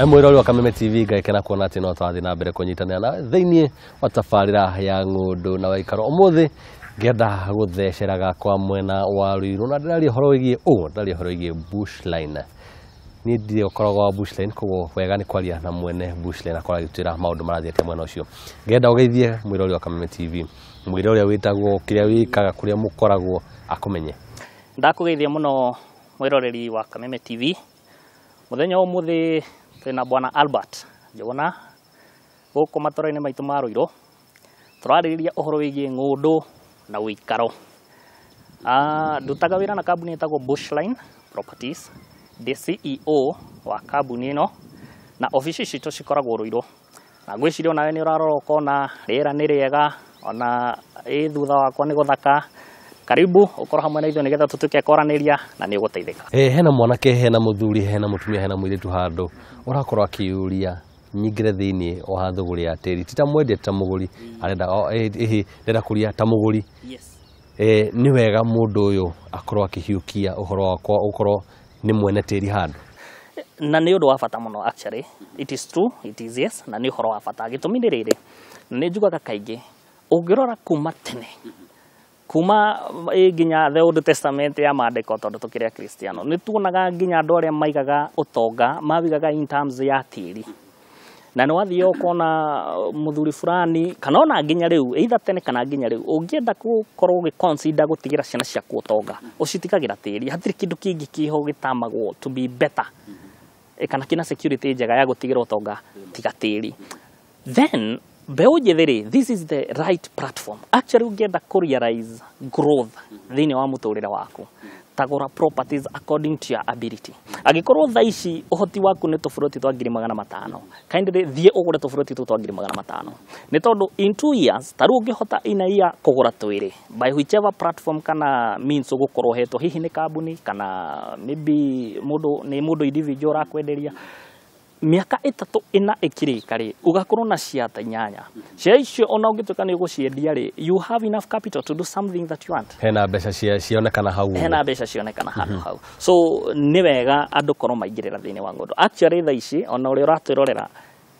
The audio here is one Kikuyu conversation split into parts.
Mwĩrori wa Kameme TV, ngakena kuona atĩ no tũrathiĩ na mbere kũnyitanĩra na thĩinĩ wa tabarĩra ya Ng'ũndũ na Waikaro. Ũmũthĩ ngĩenda gũtheceraga kwa mwena wa Ruiru na ndĩraria ũhoro wĩgiĩ ũũ, ndĩraria ũhoro wĩgiĩ Bushline. Niĩ ndirĩ ũkoragwo wa Bushline, koguo wega nĩ kwaria na mwene Bushline akorwo agĩtwĩra maũndũ marathiĩ atĩa mwena ũcio. Ngĩenda ũgeithie mwĩrori wa Kameme TV, mwĩre ũrĩa wĩtagwo, kĩrĩa wĩkaga, kũrĩa mũkoragwo, akũmenye. Ndakũgeithia mũno mwĩroreri wa Kameme TV. Mũthenya wa ũmũthĩ twĩna bwana Albert Njũgũna gũkũ matũra-inĩ maitũ ma Ruiru. Tũrarĩrĩria ũhoro wĩgiĩ ng'ũndũ na ũikaro. Ndutaga wĩra na kambuni ĩtagwo Bushline Properties. Ndĩ CEO wa kambuni ĩno na obici citũ cikoragwo Ruiru. Na ngwĩciria onawe nĩ ũrarora ũkona rĩera nĩ rĩega, ona ĩ thutha wakwa nĩ gũthaka. Karibu ũkorwo hamwe na ithuĩ nĩgetha tũtuĩke a kwaranĩria na nĩ ũgũteithĩka. Hena mwanake, hena mũthuri, hena mũtumia, hena mũirĩtu handũ ũrakorwo akĩyũria nyingĩre thĩinĩ wa thũgũrĩ ya tĩri, ti ta mwendia, ti ta mũgũri, arenda ĩhĩ ndĩrenda kũria ta mũgũri. Nĩ wega mũndũ ũyũ akorwo akĩhiũkia ũhoro wakwa ũkorwo nĩ mwene tĩri handũ. Na nĩ ũndũ wa bata mũno. Actually, it is true, it is, yes, na nĩ ũhoro wa bata. Gĩtũmi nĩ rĩrĩ, na nĩ njugaga kaingĩ, ũngĩrora kuma tene, kuma nginya the Old Testament ya maandĩko, tondũ tũkĩrĩ akristiano, nĩ tuonaga nginya andũ arĩa maigaga ũtonga mawigaga in terms ya tĩri. Na nĩ wathiĩ ũkona mũthuri fulani, kana ona nginya rĩu, either tene kana nginya rĩu, ũngĩenda gũkorwo ũgĩ consider gũtigĩra ciana ciaku ũtonga, ũcitigagĩra tĩri. Hatirĩ kĩndũ kĩngĩ kĩho gĩtamagwo to be better kana kĩna security njega ya gũtigĩra ũtonga tiga tĩri. Then mbeũ njĩthĩ rĩ, this is the right platform. Actually, ũngĩenda kũ realize growth thĩinĩ wa mũtũrĩre waku, tagũra properties according to your ability. Angĩkorwo thaa ici ũhoti waku nĩ tũburoti twa 500,000, kindly thiĩ ũgũre tũburoti tũu twa 500,000, nĩ tondũ in 2 years ta rĩu ũngĩhota in a year kũgũra twĩrĩ by whichever platform kana means ũgũkorwo ũhetwo, hihi nĩ kambuni kana maybe mũndũ nĩ mũndũ individual ũrakwenderia, mĩaka 3 4 ĩkĩrĩka rĩ, ũgakorwo na ciata inyanya cia icio. Ona ũngĩtuĩka nĩ ũgũciendia rĩ, you have enough capital to do something that you want. Hena mbeca cionekana hau ũguo. Hena mbeca cionekana handũ hau. So nĩ wega andũ korwo maingĩrĩra thĩinĩ wa ng'ũndũ. Actually, thaa ici ona ũrĩa ũratwĩrorera,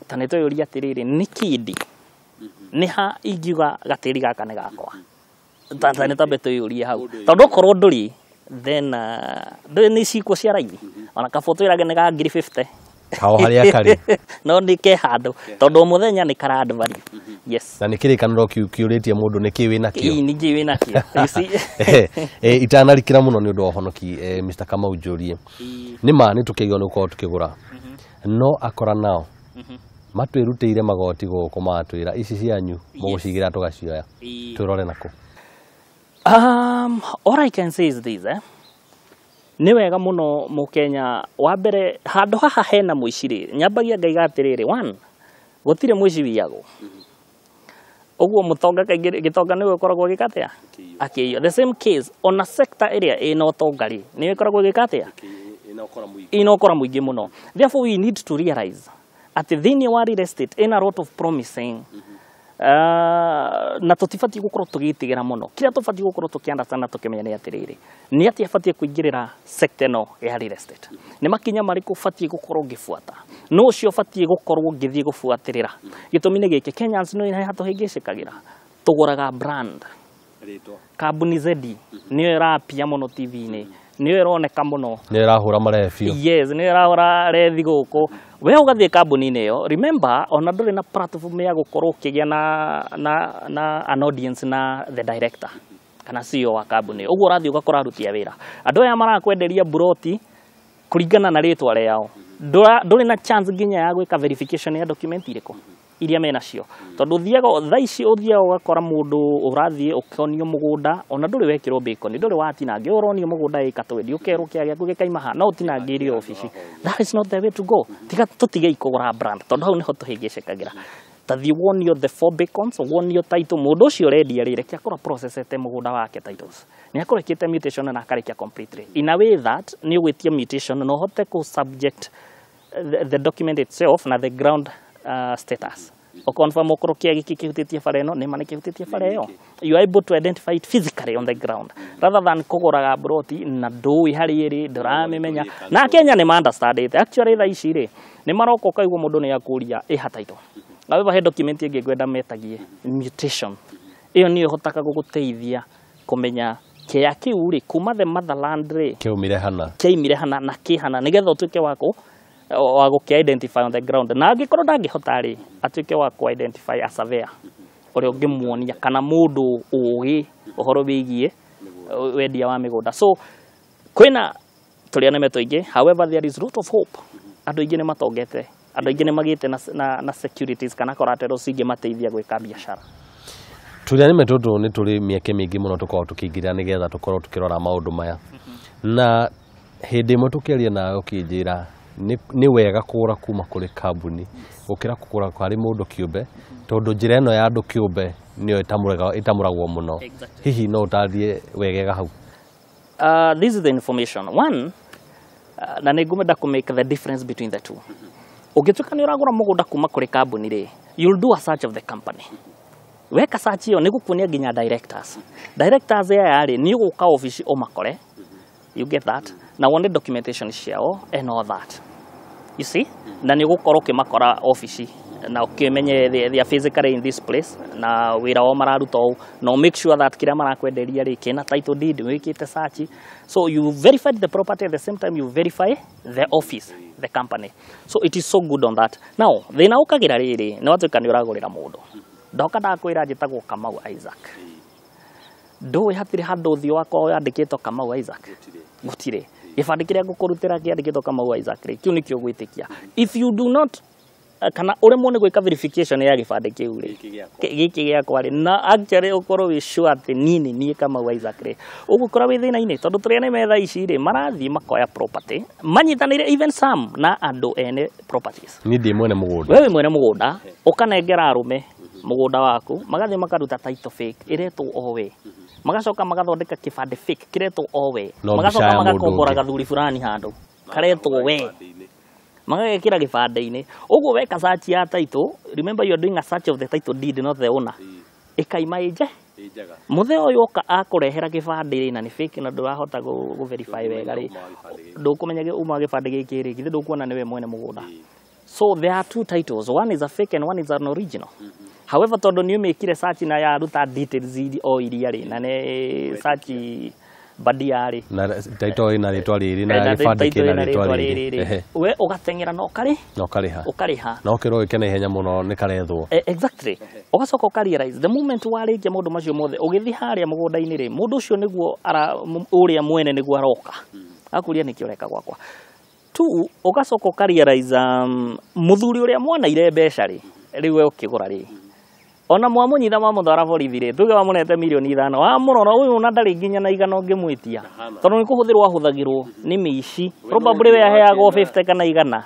ta nĩ twĩyũria atĩrĩrĩ, nĩ kĩndi nĩ ha ingiuga gatĩri gaka nĩ gakwa? Ta nĩ twambe twĩyũrie hau, tondũ okorwo ndũrĩ, then ndũrĩ nĩ cikuo cia raithi. Ona kaba ũtwĩrage nĩ ga ngiri 50 hao harĩa karĩ. No nĩ ke handũ, tondũ o mũthenya nĩ kara add value, yes. Na nĩ kĩrĩkanĩro kĩũrĩtie mũndũ nĩkĩ wĩ nakĩo. Ĩĩ, ningĩ wĩ nakĩo, you see. Itanarikĩra mũno nĩ ũndũ wa ũhonoki, Mr. Kamau, njũrie, nĩ ma nĩ tũkĩgio nĩ gũkorwo tũkĩgũra, no akora nao matwĩrutĩire magoti gũkũ, magatwĩra ici cianyu mũgũcigĩra tũgacioya, twĩrore nakũ? All I can say is this, eh? Nĩ wega mũno mũkenya wa mbere, handũ haha hena mũici rĩ, nyambagia ngaiga atĩrĩrĩ, one, gũtirĩ mũici wiyagwo. Ũguo mũtonga kaingĩ gĩtonga nĩwe ũkoragwo agĩka atĩa? Akĩiywo. The same case, ona sector ĩrĩa ĩna ũtonga rĩ, nĩyo ĩkoragwo ĩgĩka atĩa? Ĩna ũkora mũingĩ mũno. Therefore, we need to realize atĩ thĩinĩ wa real estate ĩna a lot of promising na tũtibatiĩ gũkorwo tũgĩtigĩra mũno. Kĩrĩa tũbatiĩ gũkorwo tũkĩ understand na tũkĩmenya nĩ atĩrĩrĩ, nĩ atĩa batiĩ kũingĩrĩra sector ĩno ya real estate, nĩ makinya marĩkũ batiĩ gũkorwo ngĩbuata, no ũcio batiĩ gũkorwo ngĩthiĩ gũbuatĩrĩra. Gĩtũmi nĩ gĩkĩ, Kenyans nĩ haha tũhĩngĩcĩkagĩra, tũgũraga brand, kambuni Z nĩyo ĩrapia mũno TV-inĩ, nĩyo ĩroneka mũno. Nĩ ĩrahũra marehe biũ. Yes, nĩyo ĩrahũra rethi gũkũ. We ũgathiĩ kambuni-inĩ ĩyo, remember, ona ndũrĩ na platform ya gũkorwo ũkĩgĩa na an audience na the director kana CEO wa kambuni ĩyo. Ũguo ũrathiĩ ũgakora aruti a wĩra, andũ aya marakwenderia buroti kũringana na rĩtwa rĩao. Ndũrĩ na chance nginya ya gwĩka verification ya document irĩkũ iria menacio, tondũ ũthiaga thaa ici, ũthiaga ũgakora mũndũ ũrathiĩ ũkonio mũgũnda, ona ndũrĩ wekĩrwo bacon, ndũrĩ watinangio, ũronio mũgũnda ĩka 20, ũkerwo kĩa gĩaku gĩkaima ha no ũtinangĩirio obici. That is not the way to go. Tiga tũtigei kũgũra brand, tondũ hau nĩho tũhĩngĩcĩkagĩra. Ta thiĩ wonio the four bacons, wonio title. Mũndũ ũcio ũrendia rĩ, reke akorwo processete mũgũnda wake, titles nĩ akorwo ĩkĩte mutation na akarĩkia completely, in a way that nĩ ũgwĩtia mutation na ũhote kũ subject the document itself na the ground status. Ũconfirm okorwo kĩa gĩkĩ kĩhutĩtie bara ĩno, nĩma nĩ kĩhutĩtie bara ĩyo. You are able to identify it physically on the ground rather than kũgũraga broti na ndũĩ harĩa ĩrĩ, ndũramĩmenya. Na Kenya nĩ ma-understandĩte actually. Thaa ici rĩ, nĩ maroka ũkaigua mũndũ nĩ akũria ĩha title. However, he document ĩngĩ ngwenda metagie mutation. Ĩyo nĩyo ĩhotaga gũgũteithia kũmenya kĩea kĩu rĩ, kuma the motherland rĩ, kĩaumire hana, kĩaimire hana na kĩhana, nĩgetha ũtuĩke wa gũkĩ identify on the ground. Na angĩkorwo ndangĩhota rĩ, atuĩke wa kũ identify a surveyor ũrĩa ũngĩmuonia, kana mũndũ ũgĩ ũhoro wĩgiĩ wendia wa mĩgũnda. So kwĩna tũrĩa nĩme tũingĩ. However, there is lot of hope. Andũ aingĩ nĩ matongete, andũ aingĩ nĩ magĩte na securities kana collaterals ingĩmateithia gwĩka biacara. Tũrĩa nĩme tũtũ nĩ tũrĩ mĩeke mĩingĩ mũno tũkoragwo tũkĩingĩrĩra nĩgetha tũkorwo tũkĩrora maũndũ maya. Na hĩndĩ ĩmwe tũkĩaria nawe ũkĩnjĩra nĩ wega kũgũra kuma kũrĩ kambuni gũkĩra kũgũra harĩ mũndũ kĩũmbe, tondũ njĩra ĩno ya andũ kĩũmbe nĩyo ĩtamũragwo mũno. Hihi no ũtarie wegega hau? This is the information one, na nĩ ngũmenda kũ make the difference between the two. Ũngĩtuĩka nĩ ũragũra mũgũnda kuma kũrĩ kambuni rĩ, you'll do a search of the company. Weka search ĩyo, nĩ gũkuonia nginya directors. Directors aya rĩ, nĩ ũgũka ofici ũmakore, you get that, na wone documentation ciao and all that, you see. Na nĩ ũgũkorwo ũkĩmakora ofici na ũkĩmenye they are physically in this place na wĩra wao mararuta ũũ, na make sure that kĩrĩa marakwenderia rĩ, kĩna title deed, wĩkĩte search. So you verified the property, at the same time you verify the office, the company. So it is so good on that. Now thĩna ũkagĩra rĩrĩ, nĩ watuĩka nĩ ũragũrĩra mũndũ, ndoka ndakwĩra njĩtagwo Kamau Isaac, ndũĩ hatirĩ handũ ũthiũ wakwa wandĩkĩtwo Kamau Isaac, gũtirĩ gĩbandĩ kĩrĩa ngũkũrutĩra kĩandĩkĩtwo Kamau Isaac rĩ, kĩu nĩkĩo gwĩtĩkia. If you do not kana ũremwo nĩ gwĩka verification ya gĩbandĩ kĩu rĩ, gĩkĩ gĩakwa rĩ, na actually ũkorwo wĩ sure atĩ niĩ nĩ niĩ Kamau Isaac rĩ, ũgũkora wĩ thĩna-inĩ, tondũ tũrĩa nĩ metha ici rĩ, marathiĩ makoya property manyitanĩire, even some na andũ ene properties. Niĩ ndĩ mwene mũgũnda. Wewe mwene mũgũnda ũkanengera arũme mũgũnda waku, magathiĩ makaruta title fake ĩretwo o we, magacoka magathondeka kĩbandĩ fake kĩretwo o we. No mbica magacoka ya mũndũ magakombora ũngĩ. Gathuri fulani handũ karetwo we, magagekĩra gĩbandĩ-inĩ. Ũguo weka search ya title, remember you are doing a search of the title deed, not the owner, ĩkaima ĩnje mũthee ũyũ oka akũrehera gĩbandĩ rĩ, na nĩ fake na ndũrahota gũ verify wega rĩ, ndũkũmenya uma gĩbandĩ gĩkĩ rĩ, githĩ ndũkuona nĩwe mwene mũgũnda? So there are two titles. One is a fake and one is an original. However, tondũ nĩ ũmĩkire search na yaruta details o iria rĩ, na nĩ search bandia rĩ, na title ĩna rĩtwa rĩrĩ na na gĩbandĩ title kĩna ĩna rĩtwa rĩtwa rĩrĩ. rĩrĩ rĩ, we ũgateng'era na ũkarĩ na ũkarĩha. Ũkarĩha. Na ũkĩrwo wĩke na ihenya mũno nĩ karethwo. Exactly. Ũgacoka ũka realize the moment warĩkia maũndũ macio mothe, ũgĩthiĩ harĩa mũgũnda-inĩ rĩ, mũndũ ũcio nĩguo ũrĩa mwene nĩguo aroka akũria nĩkĩ ũreka gwakwa tu. Ũgacoka ũka realize mũthuri ũrĩa mwanaire mbeca rĩ, rĩu we ũkĩgũra rĩ, ona mwamũnyita mwamũtwara borithi rĩ, tuge wamũnete mirioni 5, wamũrora ũyũ ona ndarĩ nginya na igana ũngĩmwĩtia, tondũ nĩ kũhũthĩrwo ahũthagĩrwo nĩ mĩici. Probably we aheagwo 50 kana 100.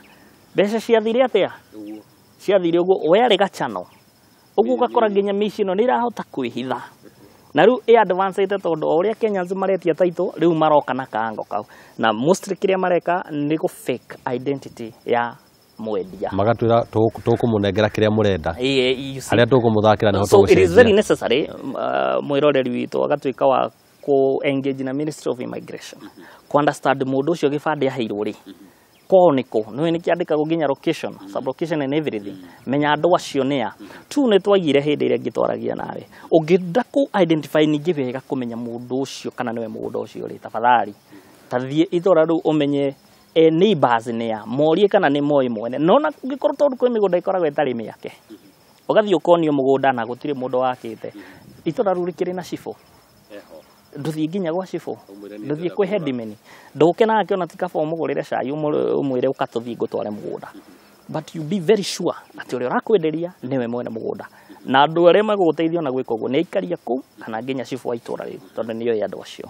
Mbeca ciathire atĩa? Ciathire ũguo. We arĩ gacano ũguo, ũgakora nginya mĩici ĩno nĩ ĩrahota kwĩhitha na rĩu ĩ advanced, tondũ o ũrĩa Kenyans maretia title rĩu, maroka na kaango kau, na mostly kĩrĩa mareka nĩ gũ fake identity ya mwendia. Magatwĩra tũkũmũnengera kĩrĩa mũrenda. Ĩĩ, you see. Harĩa tũkũmũthakĩra nĩho So it is very tũgũcenjia. necessary mwĩroreri witũ agatuĩka wa kũ engage na Ministry of Immigration, ku understand mũndũ ũcio gĩbandĩ aheirwo rĩ, kwao nĩ kũ, nĩũĩ nĩ kĩandĩkagwo nginya location, sublocation and everything. Menya andũ acio nĩa tu. Nĩ twaigire hĩndĩ ĩrĩa ngĩtwaragia nawe, ũngĩenda kũ identify ningĩ wega, kũmenya mũndũ ũcio kana nĩwe mũgũnda ũcio rĩ, tafadhali tathiĩ itũra rĩu, ũmenye neighbors nĩa, morie kana nĩ moĩ mwene. No na ũngĩkorwo, tondũ kwĩ mĩgũnda ĩkoragwo ĩtarĩ mĩake, ũgathiĩ ũkonio mũgũnda na gũtirĩ mũndũ wakĩte itũra rĩu rĩkĩrĩ na cibũ, ndũthiĩ nginya gwa cibũ, ndũthiĩ kwĩ headman, ndũke nake ona ti kaba ũmũgũrĩre cai, ũmwĩre ũka tũthiĩ ngũtware mũgũnda. But you be very sure atĩ ũrĩa ũrakwenderia nĩwe mwene mũgũnda, na andũ arĩa megũgũteithia ona gwĩka ũguo nĩ aikaria kũu kana nginya cibũ wa itũra rĩu, tondũ nĩoĩ andũ acio.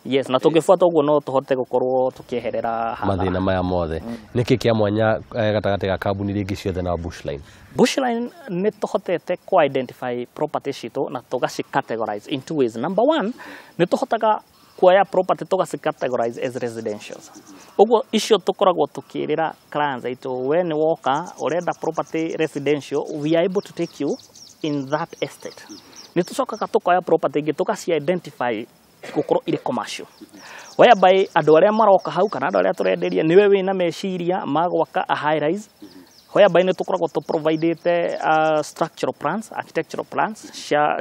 Yes, na tũngĩbuata ũguo no tũhote gũkorwo tũkĩeherera hathara. Mathĩna maya mothe, nĩkĩ kĩa mwanya gatagatĩ ga kambuni iria ingĩ ciothe na Bushline? Bushline nĩ tũhotete ku identify property citũ na tũgaci categorize in two ways. Number one, nĩ tũhotaga kuoya property tũgaci categorize as residentials. Ũguo icio tũkoragwo tũkĩrĩra clients aitũ, we nĩ woka ũrenda property residential, we are able to take you in that estate. Nĩ tũcokaga tũkoya property ingĩ tũgaci identify gũkorwo irĩ commercial, whereby andũ arĩa maroka hau kana andũ arĩa tũrenderia nĩwe wĩna meciria ma gwaka a high rise, whereby nĩ tũkoragwo tũ providĩte structural plans, architectural plans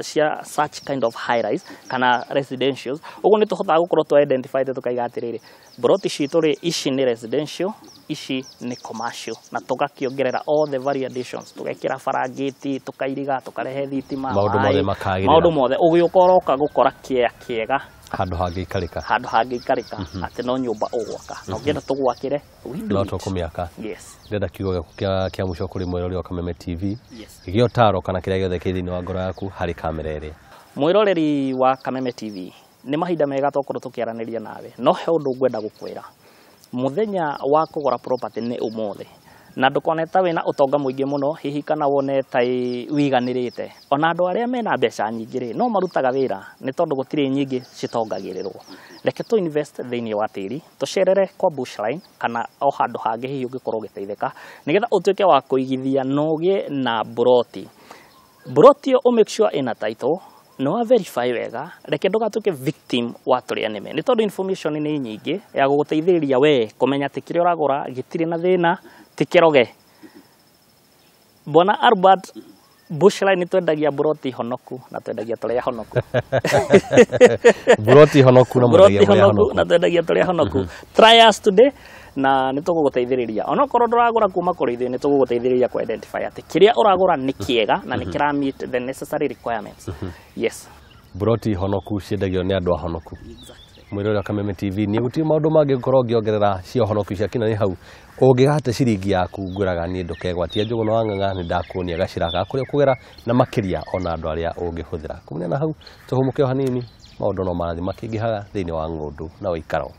cia such kind of high rise kana residentials. Ũguo nĩ tũhotaga gũkorwo tũ identify tũkaiga atĩrĩrĩ, broti citũ rĩ, ici nĩ residential, ici nĩ commercial, na tũgakĩongerera all the value additions, tũgekĩra barangĩti, tũkairiga, tũkarehe thitima, Maũndũ mothe maĩ, makagĩrĩra. Maũndũ mothe ũgĩũka ũroka gũkora kĩea kĩega, handũ hangĩikarĩka, handũ hangĩikarĩka, atĩ no nyũmba ũgwaka, na ũngĩenda tũgwakĩre, we do no it. Tũkũmĩaka. Yes. Ndĩrenda kiugo gĩaku kĩa mũico kũrĩ mwĩrori wa Kameme TV, Yes. gĩa ũtaro kana kĩrĩa gĩothe kĩ thĩinĩ wa ngoro yaku harĩ kamera ĩrĩa. Mwĩroreri wa Kameme TV, nĩ mahinda mega twakorwo tũkĩaranĩria nawe, no he ũndũ ngwenda gũkwĩra. Mũthenya wa kũgũra property nĩ ũmũthĩ, na ndũkone ta wĩna ũtonga mũingĩ mũno hihi, kana wone ta wiganĩrĩte. Ona andũ arĩa mena mbeca nyingĩ rĩ, no marutaga wĩra, nĩ tondũ gũtirĩ nyingĩ citongagĩrĩrwo. Reke tũ invest thĩinĩ wa tĩri, tũcerere kwa Bushline kana o handũ hangĩ hihi ũngĩkorwo ũgĩteithĩka, nĩgetha ũtuĩke wa kũigithia na ũgĩe na broti. Broti ĩyo ũ make sure ĩna title, nĩ wa verify wega. Reke ndũgatuĩke victim wa tũrĩa nĩme, nĩ tondũ information nĩ nyingĩ ya gũgũteithĩrĩria we kũmenya atĩ kĩrĩa ũragũra gĩtirĩ na thĩna, ti kĩroge. Bwana Albert, Bushline nĩ twendagia broti honoku na twendagia tũrĩa honoku. Buroti honoku na Broti mwendagia mũrĩa honoku honoku. Na twendagia tũrĩa honoku. Try us today na nĩ tũgũgũteithĩrĩria. Onokorwo ndũragũra kuma kũrĩ ithuĩ, nĩ tũgũgũteithĩrĩria kũ identify atĩ kĩrĩa ũragũra nĩ kĩega na nĩ kĩra meet the necessary requirements. Yes. Buroti honoku ciendagio nĩ andũ ahonoku. Exactly. Mwĩrori wa Kameme TV, niĩ gũtirĩ maũndũ mangĩ ngorwo ngĩongerera cia ũhonoku cia kinya nĩ hau ũngĩgate ciringi yaku. Ngwĩraga niĩ ndũkegwatie Njũgũna wa Ng'ang'a, nĩ ndakuonia gacĩra ga kũrĩa ũkũgera na makĩria ona andũ arĩa ũngĩhũthĩra kumania na hau. Tũhũmũke o hanini, maũndũ no marathiĩ makĩingĩhaga thĩinĩ wa ng'ũndũ na ũikaro.